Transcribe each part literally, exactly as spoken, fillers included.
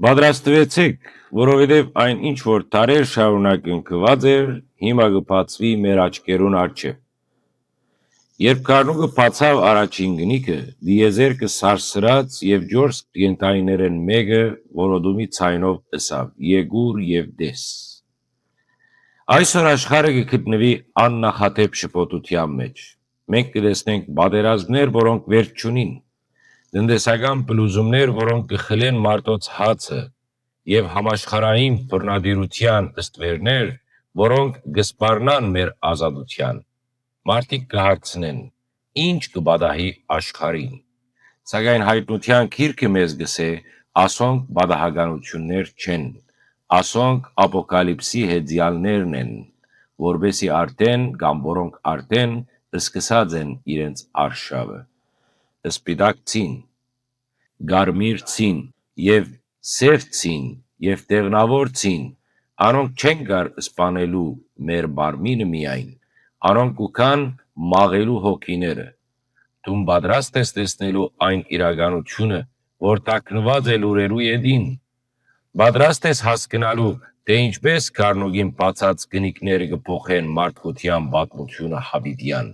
Պատրաստուեցէք, որովհետեւ այն ինչ որ դարեր շարունակ ընկուած էր, հիմա կը բացուի մեր աչքերուն առջեւ։ Երբ գառնուկը բացաւ առաջին գնիքը, տիեզերքը սարսռաց եւ չորս կենդանիներէն մէկը որոտումի ձայնով ըսաւ. «Եկուր եւ տես»։ Այսօր աշխարհը կը գտնուի աննախադէպ շփոթութեան մէջ։ Մենք կը տեսնենք պատերազմներ, որոնք վերջ չունին, տնտեսական փլուզումներ, որոնք կը խլեն մարդոց հացը, եւ համաշխարհային բռնատիրութեան ստուերներ, որոնք կը սպառնան մեր ազատութեան։ Մարդիկ կը հարցնեն. «Ի՞նչ կը պատահի աշխարհին»։ Սակայն Յայտնութեան գիրքը մեզ կ'ըսէ. «Ասոնք պատահականութիւններ չեն, ասոնք ապոկալիպսի հեծեալներն են, որպեսզի արդեն կամ որոնք արդեն սկսած են իրենց արշաւը»։ Սպիտակ ցին, կարմիր ցին եւ սեւ ցին եւ դեղնաւոր ցին, անոնք չեն կար սպանելու մեր մարմինը միայն, անոնք կու գան մաղելու հոգիները։ Դուն պատրաստ ես տեսնելու այն իրականությունը, որ տակնուած է լուրերու ետին։ Պատրաստ ես հասկնալու, թէ ինչպէս գառնուկին բացած կնիքները կը փոխեն մարդկութեան պատմութիւնը յաւիտեան։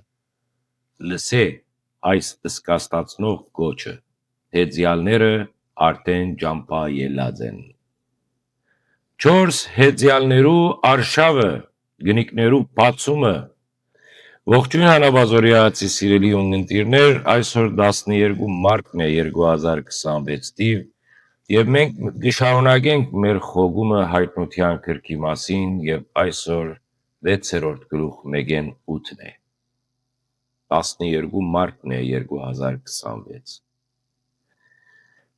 Լսէ այս սկաստացնող կոչը. հեծեալները արդեն ճամբայ ելած են։ Չորս հեծեալներու արշաւը, կնիքներու բացումը։ Ողջոյն, հանապազօրեացի սիրելի ունգընտիրներ, այսօր տասներկու մարտն է երկու հազար քսանվեց թիւ, եւ մենք կը շարունակենք մեր խոգումը Յայտնութեան գրքի մասին, եւ այսօր վեցերորդ գլուխ մէկէն ութն է։ Տասներկու մարտն է երկու հազար քսանվեց։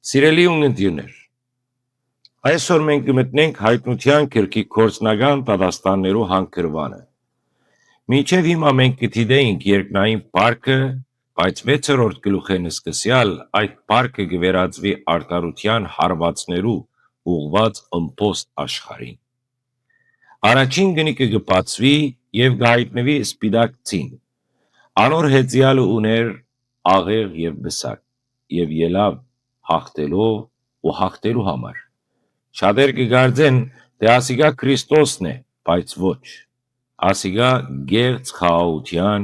Սիրելի ունգընտիրներ, այսօր մենք կը մտնենք Յայտնութեան գրքի գործնական դատաստաններու հանգրուանը։ Մինչեւ հիմա մենք կը դիտէինք երկնային փառքը, բայց վեցերորդ գլուխէն սկսեալ այդ փառքը կը վերածուի արդարութեան հարուածներու ուղղուած ըմբոստ աշխարհին։ Առաջին կնիքը կը բացուի եւ կը յայտնուի սպիտակ ցին։ Անոր հեծեալը ունէր աղեղ եւ պսակ, եւ ելաւ յաղթելով ու յաղթելու համար։ Շատեր կը կարծեն, թէ ասիկա Քրիստոսն է, բայց ոչ։ Ասիկա կեղծ խաղաղութեան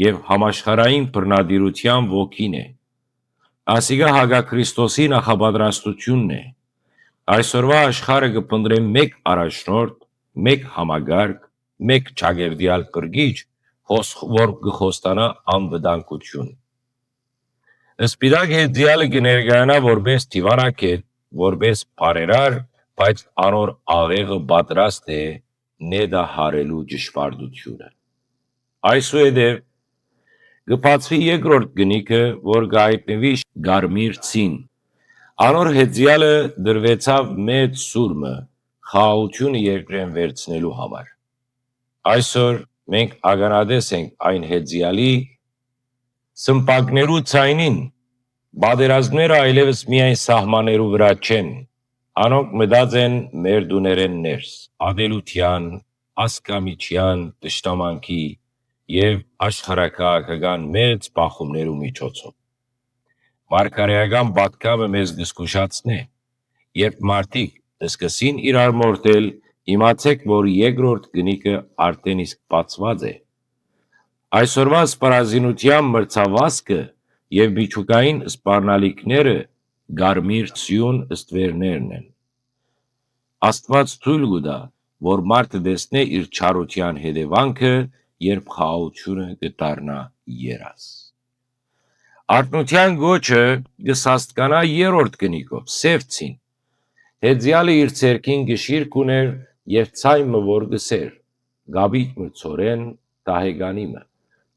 եւ համաշխարհային բռնատիրութեան ոգին է։ Ասիկա հակաքրիստոսի նախապատրաստութիւնն է։ Այսօրուա աշխարհը կը փնտռէ մէկ առաջնորդ, մէկ համակարգ, մէկ ճակերտեալ փրկիչ, հոս-, որ կը խոստանայ անվտանգութիւն։ Սպիտակ հեծեալը կը ներկայանայ որպէս դիւանագէտ, որպէս բարերար, բայց անոր աղեղը պատրաստ է նետահարելու ճշմարտութիւնը։ Այսուհետեւ կը բացուի երկրորդ կնիքը, որ կը յայտնուի կարմիր ցին։ Անոր հեծեալը տրուեցաւ մեծ սուր մը, խաղաղութիւնը երկրէն վերցնելու համար։ Այսօր մենք ականատես ենք այն հեծեալի սմբակներու ձայնին։ Պատերազմները այլեւս միայն սահմաններու վրայ չեն, անոնք մտած են մեր տուներէն ներս, ատելութեան, ասկամիջեան, թշնամանքի եւ աշխարհաքաղաքական մեծ բախումներու միջոցով։ Մարգարէական պատգամը մեզ կը զգուշացնէ. «Երբ մարդիկ սկսին իրար մորթել, իմացէք, որ երկրորդ կնիքը արդեն իսկ բացուած է»։ Այսօրուա սպառազինութեան մրցավազքը եւ միջուկային սպառնալիքները կարմիր սիուն ստուերներն են։ Աստուած թոյլ կու տայ, որ մարդը տեսնէ իր չարութեան հետեւանքը, երբ խաղաղութիւնը կը դառնայ երազ։ Արդարութեան կոչը կը սաստկանայ երրորդ կնիքով, սեւ ցին։ Հեծեալը իր ձեռքին կշիռ կ'ունէր եւ ձայն մը որ կ'ըսէր. «Կապիճ մը ցորեն, տահեկանի մը,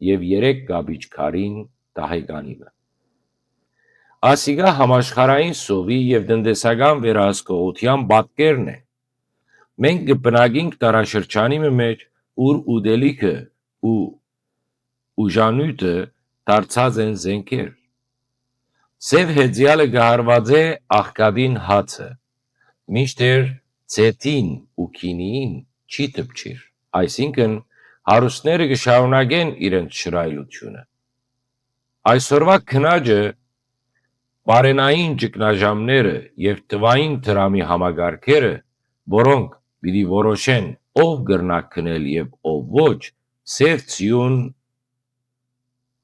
եւ երեք կապիճ քարին, տահեկանի մը»։ Ասիկա համաշխարհային սովի եւ տնտեսական վերահսկողութեան պատկերն է։ Մենք կը բնակենք տարաշրջանի մը մէջ, ուր ուտելիքը ու ուժանիւթը դարձած են զէնքեր։ Սեւ հեծեալը կը հարուածէ աղքատին հացը, մինչդեռ ձէթին ու գինիին չի դպչիր, այսինքն՝ հարուստները կը շարունակեն իրենց շռայլութիւնը։ Այսօրուա քնաճը պարենային ճգնաժամները եւ թուային դրամի համակարգերը, որոնք պիտի որոշեն ով կրնայ քնել եւ ով ոչ, սեւ ձիուն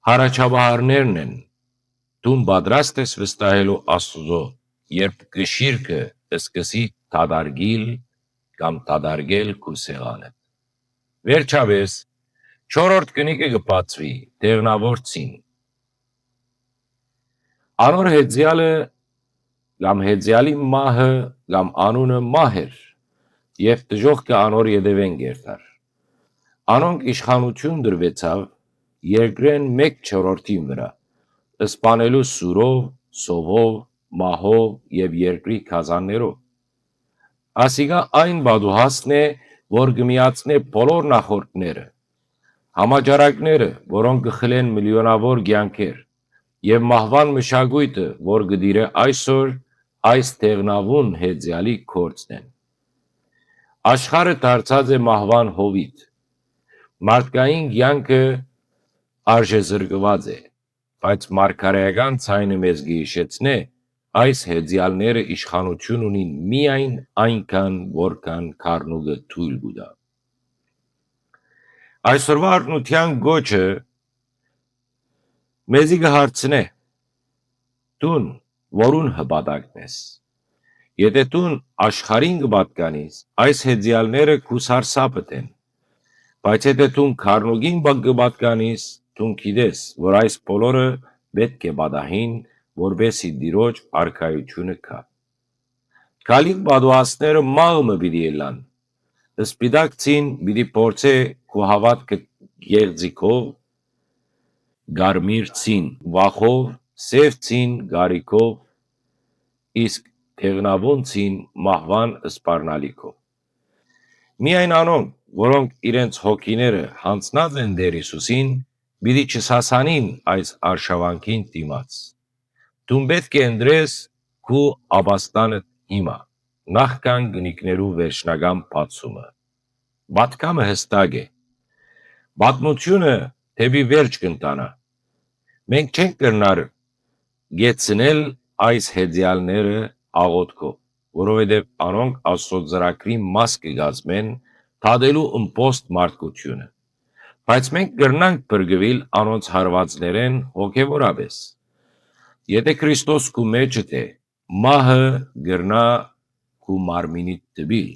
յառաջապահարներն են։ Դուն պատրաստ ես վստահելու Աստուծոյ, երբ կշիռքը սկսի դատարկիլ կամ դատարկել քու սեղանդ։ Վերջապէս, չորրորդ կնիկը կը բացուի, դեղնաւոր ձին։ Անոր հեծեալը կամ հեծեալի մահը կամ անունը մահ էր, եւ դժոխքը անոր ետեւէն կ'երթար։ Անոնք իշխանութիւն տրուեցաւ երկրէն մէկ չորրորդին վրայ, սպանելու սուրով, սովով, մահով եւ երկրի գազաններով։ Ասիկա այն պատուհասն է, որ կը միացնէ բոլոր նախորդները, համաճարակները, որոնք կը խլեն միլիոնաւոր կեանքեր, եւ մահուան մշակոյթը, որ կը տիրէ այսօր, այս դեղնաւուն հեծեալի գործն են։ Աշխարհը դարձած է մահուան հովիտ։ Մարդկային կեանքը արժեզրկուած է, բայց մարգարէական ձայնը մեզ կը յիշեցնէ, այս հեծեալները իշխանութիւն ունին միայն այնքան, որքան գառնուկը թոյլ կու տայ։ Այսօրվա արթնութեան կոչը մեզի կը հարցնէ. դուն որուն հպատակն ես։ Եթէ դուն աշխարհին կը պատկանիս, այս հեծեալները քու սարսափդ են, բայց եթէ դուն գառնուկին բա-, կը պատկանիս, դուն գիտես, որ այս բոլորը պէտք է պատահին, որպէս զի Տիրոջ արքայութիւնը գայ։ Գալիք պատուհասները մաղ մը պիտի ըլլան։ Սպիտակ ձին պիտի փորձէ քու հաւատքը գեղձիքով, կարմիր ձին վախով, սեւ ձին կարիքով, իսկ դեղնաւուն ձին մահուան սպառնալիքով։ Միայն անոնք, որոնք իրենց հոգիները յանձնած են Տէր Յիսուսին, պիտի չսասանին այս արշաւանքին դիմաց։ Դուն պէտք է ընտրես քու ապաստանդ հիմա, նախքան կնիկներու վերջնական բացումը։ Պատգամը յստակ է։ Պատմութիւնը դէպի վերջ կ'ընթանայ։ Մենք չենք կրնար գեցնել այս հեծեալները աղօթքով, որովհետեւ անոնք Աստուծոյ ծրագրին մաս կը կազմեն դատելու ըմբոստ մարդկութիւնը։ Բայց մենք կրնանք փրկուիլ անոնց հարուածներէն հոգեւորապէս։ Եթէ Քրիստոս քու մէջդ է, մահը կրնայ քու մարմինիդ դպիլ,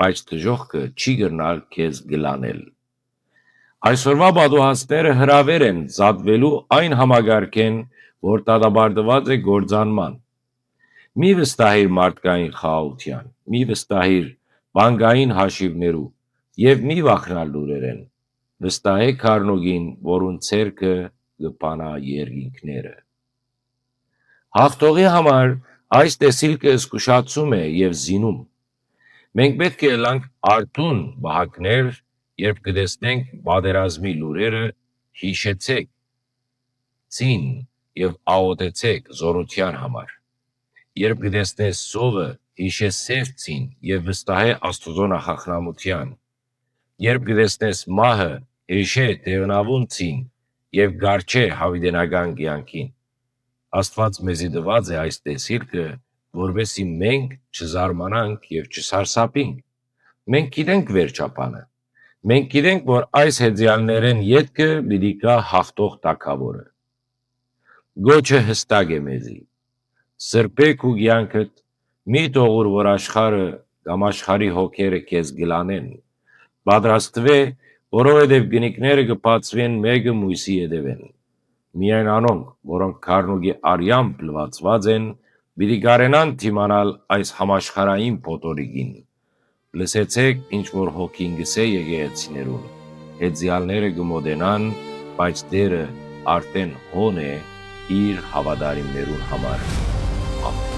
բայց դժոխքը չի կրնար քեզ կլանել։ Այսօրվա պատուհասները հրաւեր են զատուելու այն համակարգէն, որ դատապարտուած է կործանման։ Մի վստահիր մարդկային խաղաղութեան, մի վստահիր բանկային հաշիւներու եւ մի վախնար լուրերէն։ Վստահէ գառնուկին, որուն ձեռքը կը բանայ երկինքները։ Հաղթողի համար այս տեսիլքը զգուշացում է եւ զինում։ Մենք պէտք է ըլլանք արթուն պահակներ, երբ կը տեսնենք պատերազմի լուրերը, յիշեցէք, ձին, եւ աղօթեցէք զօրութեան համար։ Երբ կը տեսնես սովը, յիշէ սեւ ձին եւ վստահէ Աստուծոյ նախախնամութեան։ Երբ կը տեսնես մահը, յիշէ դեղնաւուն ձին եւ կառչէ յաւիտենական կեանքին։ Աստուած մեզի տուած է այս տեսիլքը, որպէս զի մենք չզարմանանք եւ չսարսափինք։ Մենք գիտենք վերջաբանը։ Մենք գիտենք, որ այս հեծեալներէն ետքը պիտի գայ հաղթող թագաւորը։ Կոչը յստակ է մեզի։ Սրբէ քու կեանքդ, մի թողուր, որ աշխարհը կամ աշխարհի հոգերը քեզ կլանեն։ Պատրաստուէ, որովհետեւ կնիկները կը բացուեն մէկը մոյսի ետեւէն։ Միայն անոնք, որոնք գառնուկի արեամբ լուացուած են, պիտի կարենան դիմանալ այս համաշխարհային փոթորիկին։ Լսեցէք, ինչ որ հոգին կ'ըսէ եկեղեցիներուն. հեծեալները կը մօտենան, բայց Տէրը արդէն հոն է իր հաւատարիմներուն համար։ Ամէն։